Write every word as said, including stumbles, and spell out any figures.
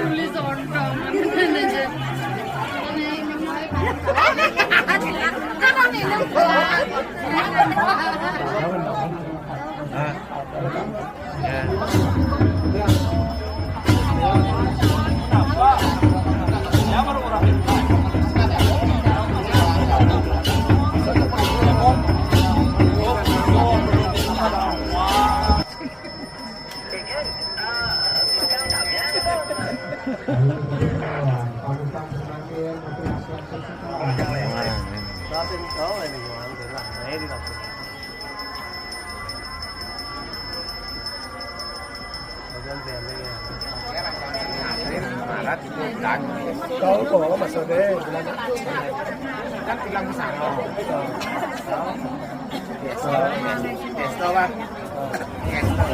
Tulis orang. Marat itu kan. Tahu kok maksudnya. Kan bilang ke sana. Biasa. Biasa, Bang. Biasa.